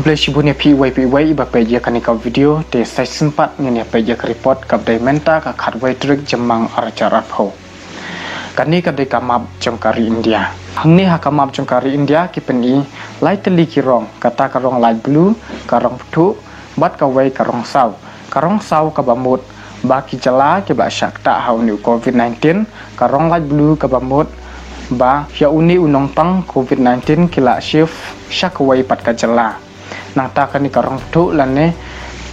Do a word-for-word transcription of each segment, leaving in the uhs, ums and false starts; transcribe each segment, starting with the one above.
Khublei shibun ïa phi iwei pa iwei iba peit ïa kane ka video. Te sa shisien pat ngin ïa peit ïa ka report kaba dei mynta ka khatwei tarik Jymmang ar hajar arphew. Kane ka dei ka map jong ka ri India. Hangne ha ka map jong ka ri India ki pyni lai tylli ki rong, kata ka rong light blue, ka rong pyrthuh, bad kawei ka rong saw. Ka rong saw kaba mut ba ki jylla kiba la shah ktah ha une u covid nineteen, ka rong light blue kaba mut ba ïa une u nongpang covid nineteen ki la shift sha kawei pat ka jylla. Nangta kane ka rong pyrthuh lane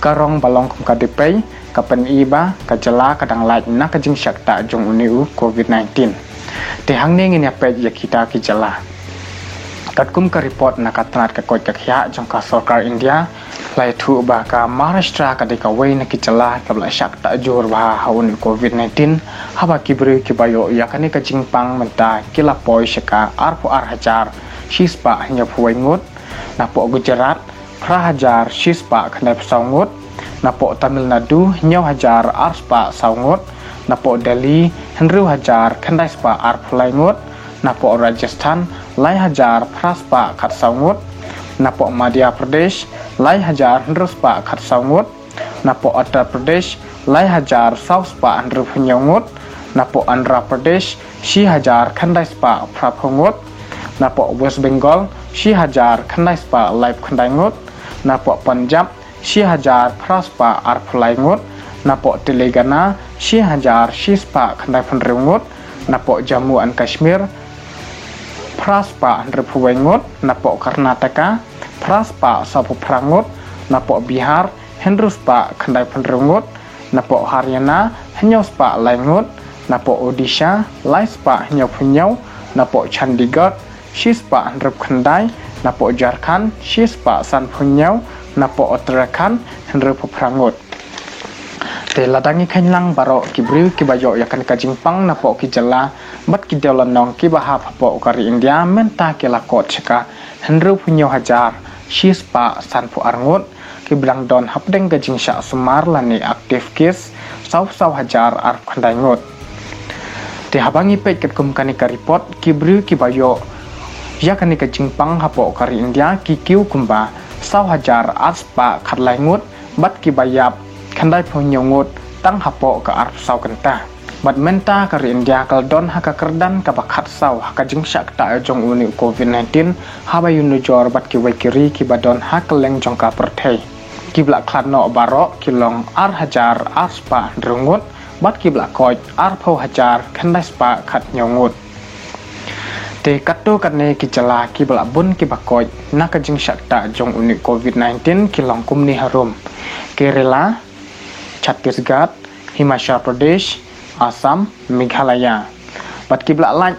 ka rong ba long kum ka dipei ka pyni ba ka jylla ka dang lait na ka jingshah ktah jong une u covid nineteen. Te hangne ngin ïa peit ïa kita ki jylla. Katkum ka report na ka tnat ka koit ka khiah jong ka sorkar India, la ïathuh ba ka Maharashtra ka dei kawei na ki jylla kaba la shah ktah jur bha ha une u covid nineteen, haba ki briew kiba ïoh ïa kane ka jingpang mynta ki la poi sha ka arphew ar hajar shispah hynñiewphew wei ngut. Napoh Gujarat phra hajar shispah khyndaiphew saw ngut. Napoh Tamil Nadu hynñiew hajar arspah saw ngut. Napoh Delhi hynriew hajar khyndaiphew ar phew lai ngut. Napoh Rajasthan lai hajar phra spah khatsaw ngut. Napoh Madhya Pradesh lai hajar hynriew spah khatsaw ngut. Napoh Uttar Pradesh lai hajar saw spah hynriew phew hynñiew ngut. Napoh Andhra Pradesh shi hajar khyndai spah phra phew ngut. Napoh West Bengal shi hajar khyndai spah laiphew khyndai ngut. Napoh Punjab shi hajar phra spah ar phew lai ngut. Napoh Telangana shi hajar shi spah khyndaiphew hynriew ngut. Napoh Jammu and Kashmir phra spah hynriew phew wei ngut. Napoh Karnataka phra spah saw phew phra ngut. Napoh Bihar hynriew spah khyndaiphew hynriew ngut. Napoh Haryana hynñiew spah lai ngut. Napoh Odisha lai spah hynñiew phew hynñiew. Napoh Chandigarh shi spah hynriew phew khyndai. Napoh Jharkhand shi spah san phew hynñiew. Napoh Uttarakhand hynriew phew phra ngut. Te lada ngi kheiñ lang baroh ki briew kiba ïoh ïa kane ka jingpang napoh ki jylla bad ki dewlynnong kiba hap hapoh ka ri India mynta ki la kot sha ka hynriew phew hynñiew hajar shi spah san phew ar ngut. Kiba dang don hapdeng ka jingshah sumar lane active case saw saw hajar ar phew khyndai ngut. Te haba ngi peit katkum kane ka report, ki briew kiba ïoh ïa kane ka jingpang hapoh ka ri India ki kiew kumba saw hajar ar spah khatlai ngut bad kiba ïap khyndaiphew hynñiew ngut tang hapoh ka arphew saw kynta. Bad mynta ka ri India ka la don ha ka kyrdan kaba khatsaw ha ka jingshah ktah jong une u covid nineteen haba ïanujor bad kiwei ki ri kiba don ha kylleng jong ka pyrthei. Kiba la khlad noh baroh ki long ar hajar ar spah hynriew ngut bad kiba la koit arphew hajar khyndai spah khathynñiew ngut. Te katto katne ki jylla kiba la bun kiba koit na ka jingshah ktah jong une u covid nineteen ki long kumne harum: Kerala, Chhattisgarh, Himachal Pradesh, Assam, Meghalaya. Bad kiba la lait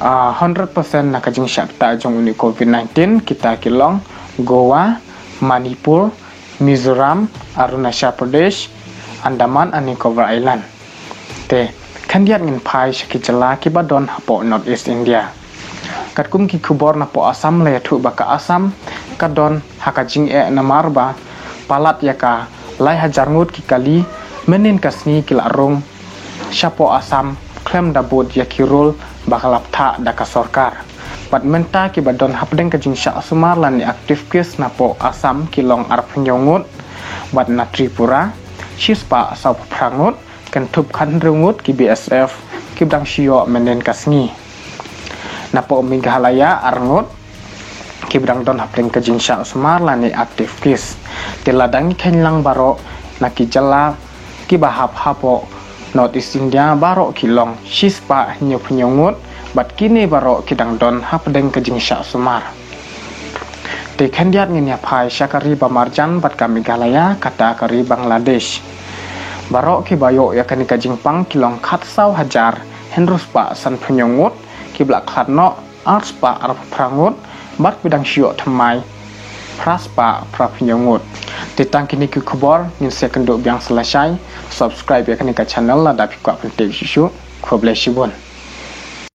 ah, hundred percent na ka jingshah ktah jong une u covid nineteen kita ki long Goa, Manipur, Mizoram, Arunachal Pradesh, Andaman and Nicobar Island. Te khyndiat ngin phai sha ki jylla kiba don hapoh North East India. Katkum ki khubor napoh Assam la ïathuh ba ka Assam ka don ha ka jingeh namar ba palat ïa ka lai hajar ngut ki kali mynhynnin ka sngi ki la rung shapoh Assam khlem da bud ïa ki rule ba ka la pynthah da ka sorkar. Bad mynta kiba don hapdeng ka jingshah sumar lane active case napoh Assam ki long arphew hynñiew ngut. Bad na Tripura shi spah saw phew phra ngut, kynthup khathynriew ngut ki B S F kiba dang shu ïoh mynhynnin ka sngi. Napoh Meghalaya ar ngut kiba dang don hapdeng ka jingshah sumar lane active case. Te lada ngi kheiñ lang baroh na ki jylla kiba hap hapoh North East India baroh ki long shi spah hynñiew phew hynñiew ngut bad kine baroh ki dang don hapdeng ka jingshah sumar. Te khyndiat ngin ïa phai sha ka ri ba marjan bad ka Meghalaya kata ka ri Bangladesh. Baroh kiba ïoh ïa kane ka jingpang ki long khatsaw hajar hynriew spah san phew hynñiew ngut, kiba la khlad noh ar spah ar phew phra ngut bad kiba dang shu ïoh thymmai phra spah phra phew hynñiew ngut. Te tang kine ki khubor ngin sa ïakynduh biang sa lashai. Subscribe ïa kane ka channel lada phi kwah pyntip shuh shuh. Khublei shibun.